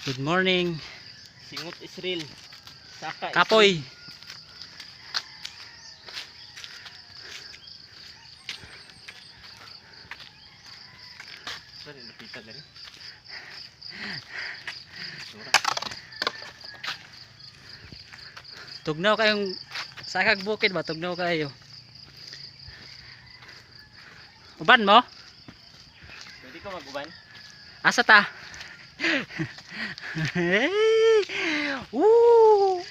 Good morning. Singot Israel. Saka Kapoy. Sorry, lapitan na rin. Sura. Tugnaw kayong sakag bukid ba? Tugnaw kayo. Uban mo? Pwede ka mag-uban? Asa ta? Hey! Woo!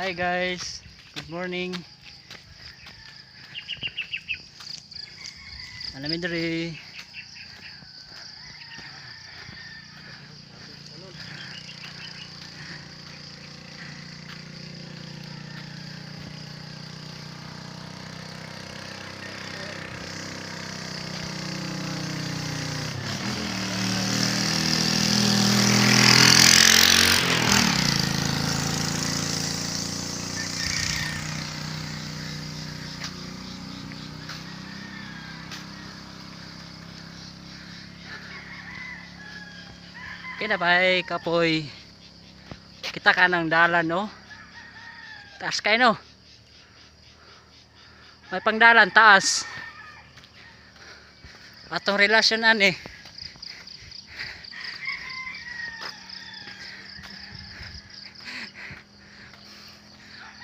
Hi guys. Good morning. Alamin diri. Kinabay kapoy. Kita ka ng dalan, no? Taas kayo, no? May pangdalan, taas. Atong relasyon ani.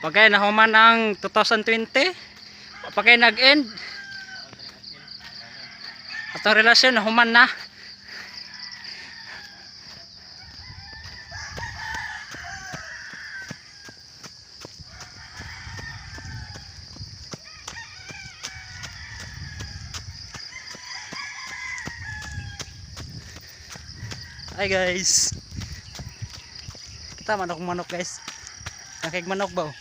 Pagkay nahuman ang 2020, pagkay nag-end, atong relasyon nahuman na. Hi guys. Kita manok manok guys. Nakig manok ba? Oh?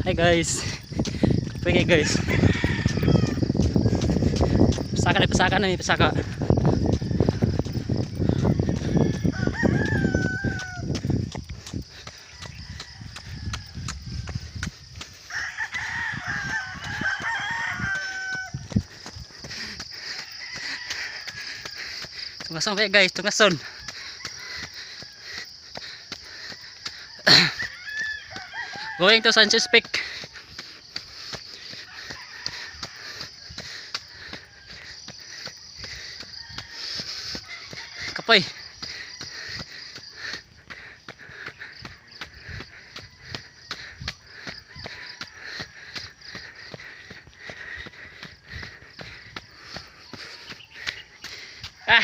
Hi guys. Pwede guys. Pasaka na, pasaka na, may pasaka. Tungason kayo guys, tungason. Going to Sanchez Peak. Kapoy. Ah.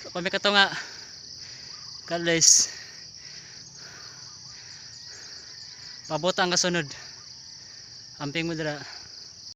So, kami kato nga. God bless. Pabota ang kasunod. Amping mo dira.